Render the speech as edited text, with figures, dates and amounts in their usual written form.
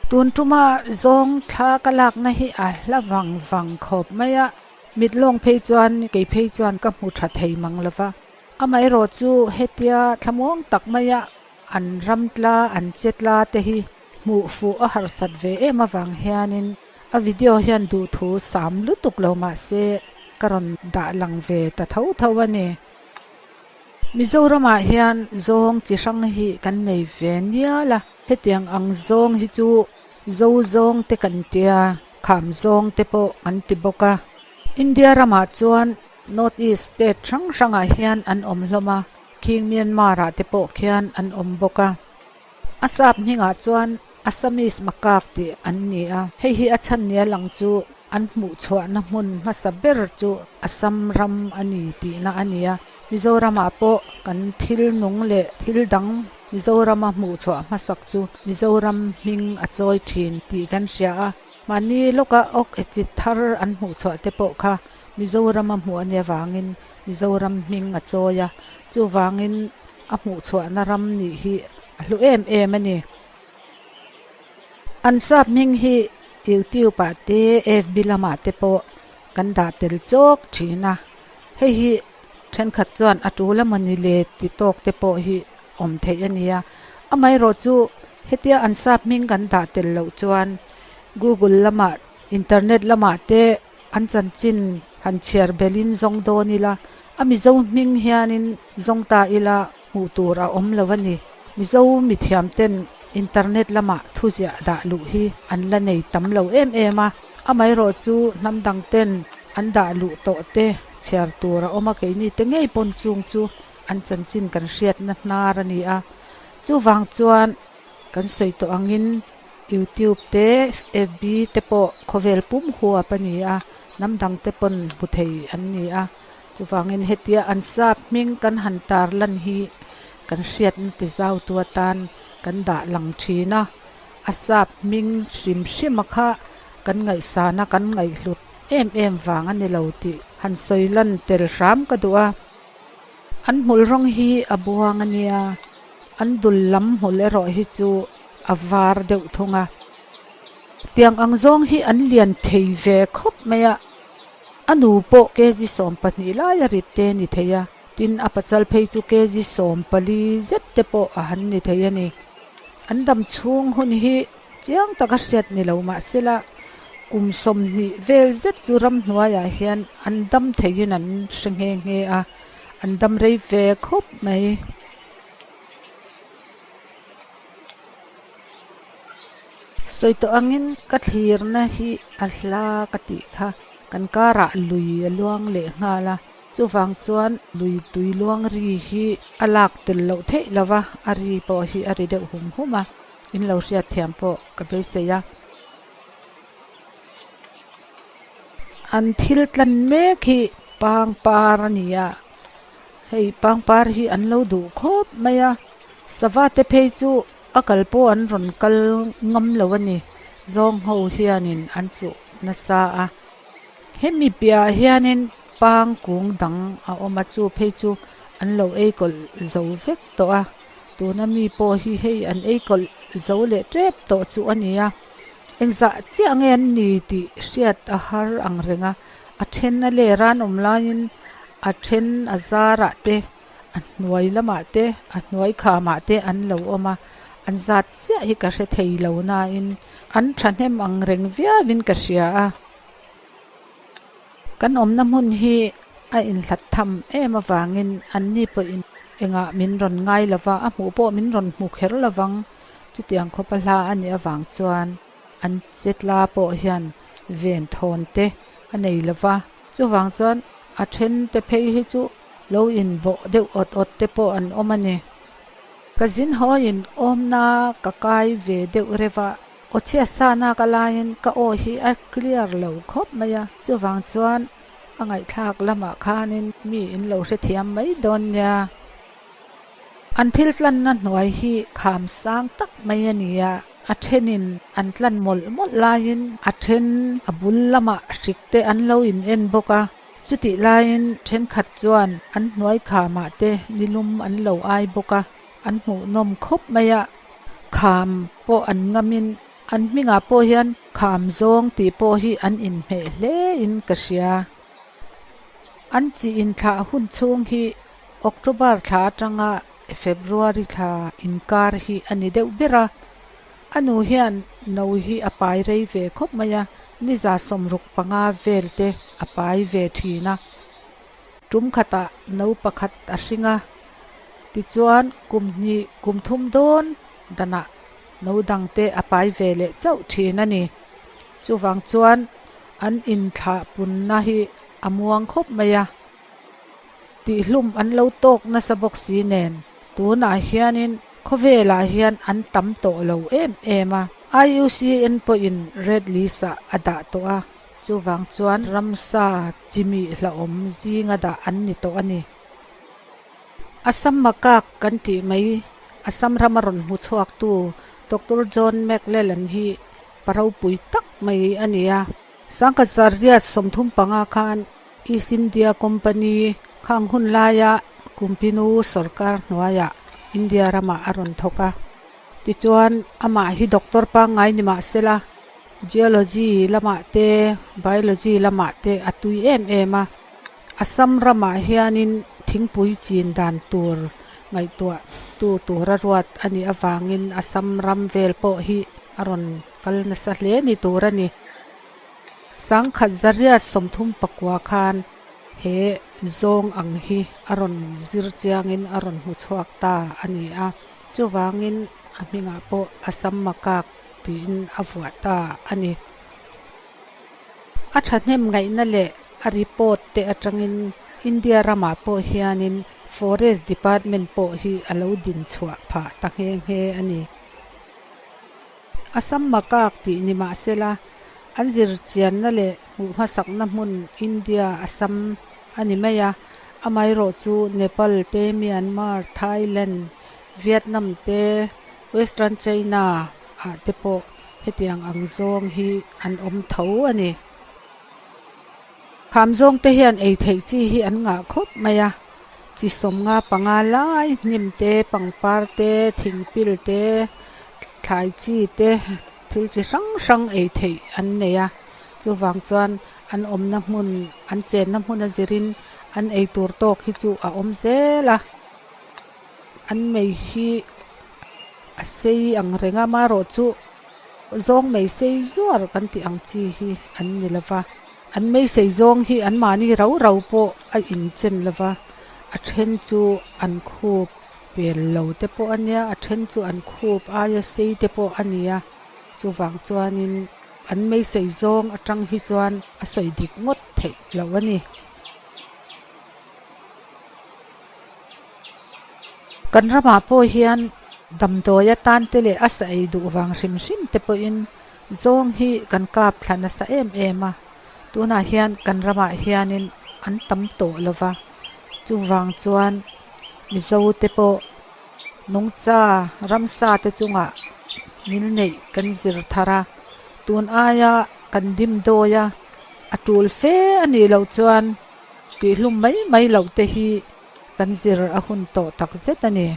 Tun tuma zawng thla ka lakna hi a hla vang vang khawp mai a, mit lawng phei chuan kei phei chuan ka hmu tha thei mang lo va. Amaherawh chu hetia thlamuang tak maia an ram tla an che tla te hi hmuh fuh a harsat ve em avang hianin a video hian duhthu sam lutuk lo mahse ka rawn dah lang ve ta tho tho a ni. Mizoramah hian zawng chi hrang hi kan nei ve nial a, hetiang ang zawng hi chu zo zawng te kan tia, kham zawng te pawh kan ti bawk a. India ramah chuan North East state hrang hrangah hian an awm hlawm a, khing Myanmar ah te pawh khian an awm bawk a. A sap hmingah chuan Assamese macaque tih an ni a, hei hi a chhan nia lang chu an hmuhchhuahna hmun hmasa ber chu Assam ram a ni tihna a ni a. Mizoramah pawh kan thil nung leh thil dang Mizorama hmuhchhuah hmasak chu Mizoram hming a chawi thin tih kan hria a. Mahni lawka awk e chi thar an hmuhchhuah te pawh kha Mizorama hmuh a nia vangin Mizoram hming a chawi a, chuvangin a hmuhchhuahna ram nih hi a hlu em em a ni. An sap hming hi YouTube ah te FB lamah te pawh kan dah tel chawk thin a, hei hi thenkhat chuan a tul amawni le ti tawk te pawh hi awm theih a nia. Amaherawh chu hetia an sap hming kan dah tel loh chuan Google lamah internet lamah te An chanchin han chhiar belin zawng dawn ila, a Mizo hming hianin zawng ta ila hmuh tur a awm lo a ni. Mizo mithiamten internet lamah thuziah dah luh hi an la nei tam lo em em a, amaherawh chu hnam dangten an dah luh tawh te chhiar tur a awm a, keini te ngei pawn chung chu an chanchin kan hriatna hnar a ni a. Chuvang chuan kan sawi tawh angin Youtube te, FB te pawh khawvel pum huap a ni a, hnam dang te pawn hmu thei an ni a. Chuvangin hetia an sap hming kan han tar lan hi kan hriatna ti zau tu atan kan dah lang thin a. A sap hming hrim hrim a kha kan ngaihsan a, kan ngaihhlut em em vang a ni lo tih han sawi lan tel hram ka duh a. An hmul rawng hi a buang a nia, an dul lam hmul erawh hi chu a var deuh thung a. Tiang ang zawng hi an lian thei ve khawp mai a, a nu pawh kg 12 lai a rit te a ni thei a, tin a pachal phei chu kg 14 zet te pawh a han ni thei a ni. An dam chhung hun hi chiang taka hriat ni lo mahsela kum 20 vel zet chu ramhnuaiah hian an dam theiin an hre nghe nghe a, an dam rei ve khawp mai. Sawi tawh angin ka thlirna hi a hla ka tih kha kan karah lui a luang leh nghal a, chuvang chuan lui tui luang ri hi a lak tel loh theih lo va, a ri pawh hi a ri deuh hum hum a, in lo hriat thiam pawh ka beisei a. An thil tlan mek hi pangpar a ni a. Hei pangpar hi an lo duh khawp mai a, sava te phei chu a kal pawh an rawn kal ngam lo a ni, zawng ho hianin an chuh nasa a. Hemi piahah hianin pang kung dang a awm a, chu phei chu an lo ei kawlh zo vek tawh a, tuna mi pawh hi hei an ei kawlh zo leh tep tawh chu a ni a. Engzah chiah nge an ni tih hriat a har ang reng a, a then a ler a an awm laiin a then a zarah te a hnuai lamah te a hnuai khamah te an lo awm a an zat chiah hi ka hre thei lo nain an thahnem ang reng viauin ka hria a kan awmna hmun hi a inhlat tham em avangin an ni pawhin engah min rawn ngai lova a hmuh pawh min rawn hmu kher lovang chutiang khawpa hla a nih avang chuan an chetla pawh hian ven thawn te a nei lova. Chuvang chuan a then te phei hi chu lo inbawh deuh awt awt te pawh an awm a ni. Ka zin hawiin awmna ka kai ve deuh reuh a, aw chhiat sana ka laiin ka aw hi a clear lo khawp mai a, chuvang chuan a ngaihthlak lamah khanin mi in lo hrethiam mai dawn nia. An thil tlanna hnuai hi kham sang tak mai a ni a. A thenin an tlan mawlh mawlh laiin a then a bul lamah hrik te an lo in en bawk a, chutih laiin thenkhat chuan an hnuai khamah te nilum an lo ai bawk a, an hmuhnawm khawp mai a, kham pawh an ngamin An hmingah pawh hian kham zawng tih pawh hi an inhmeh hle in ka hria. An chi inthlah hun chhung hi October thla atanga February thla inkar hi a ni deuh ber a. A nu hian no hi a pai rei ve khawp mai a, ni 65 vel te a pai ve thin a. Tum khatah no pakhat a hring a, tichuan kum hnih kum thum dawn danah no dang te a pai ve leh chauh thin a ni. Chuvang chuan an inthlah punna hi a muang khawp mai a, tihhlum an lo tawk nasa bawk si nen tunah hianin khawvelah hian an tam tawh lo em em a. IUCN pawhin red list-ah a dah tawh a. Chuvang chuan ramsa chimih hlauhawm zinga dah an ni tawh a ni. Assam makak kan tih mai Assam rama rawn hmu chhuaktu Doctor John McLellan hi pa ropui tak mai a ni a. Sangkhat Zarriat 35 khan East India Company khang hun laia Kumpinu sawrkar hnuaiah India ramah a rawn thawk a. Tichuan amah hi doctor pangngai ni mah sela Geology lamah te, Biology lamah te a tui em em a. Assam ramah hianin thingpui chin dan tur ngaihtuah tu tura ruat a nih avangin Assam ram vel pawh hi a rawn kal nasa hle ni tur a ni. 1139 khan he zawng ang hi a rawn zir chiangin a rawn hmu chhuak ta a ni a. Chuvangin a hmingah pawh Assam makak tiin a vuah ta a ni. A thahnem ngaihna leh a report te atangin India ramah pawh hianin Forest Department pawh hi a lo din chhuah phah ta nghe nghe a ni. Assam makak tih ni mahsela an zir chianna leh hmuh hmasakna hmun India Assam a ni mai a, amaherawh chu Nepal te, Myanmar, Thailand, Vietnam te, Western China ah te pawh hetiang ang zawng hi an awm tho a ni. Kham zawng te hian ei theih chi hi an ngah khawp mai a, chi 55 lai hnim te, pangpar te, thingpil te, thlai chi te, thil chi hrang hrang ei theih an nei a. Chuvang chuan an awmna hmun, an chenna hmun a zirin an ei tur tawk hi chu a awm zel a. An mei hi a sei ang reng a, marawh chu zawng mei sei zuar kan tih ang chi hi an ni lo va. An mei sei zawng hi an mahni rau rau pawh a inchen lo va, a then chu an khup pel lo te pawh a nia, a then chu an khup aia sei te pawh a ni a. Chuvang chuanin an mei sei zawng atang hi chuan a sawi dik ngawt theih loh a ni. Kan ramah pawh hian damdawi atan te leh a sa ei duh vang hrim hrim te pawhin zawng hi kan kap thla nasa em em a, tunah hian kan ramah hianin an tam tawh lo va, chuvang chuan Mizo te pawh nungcha ramsa te chungah ngilneih kan zir thar a, tun aia kan dimdawi a, a tul fe a nih loh chuan. Tihhlum mai mai loh te hi kan zir a hun tawh tak zet a ni.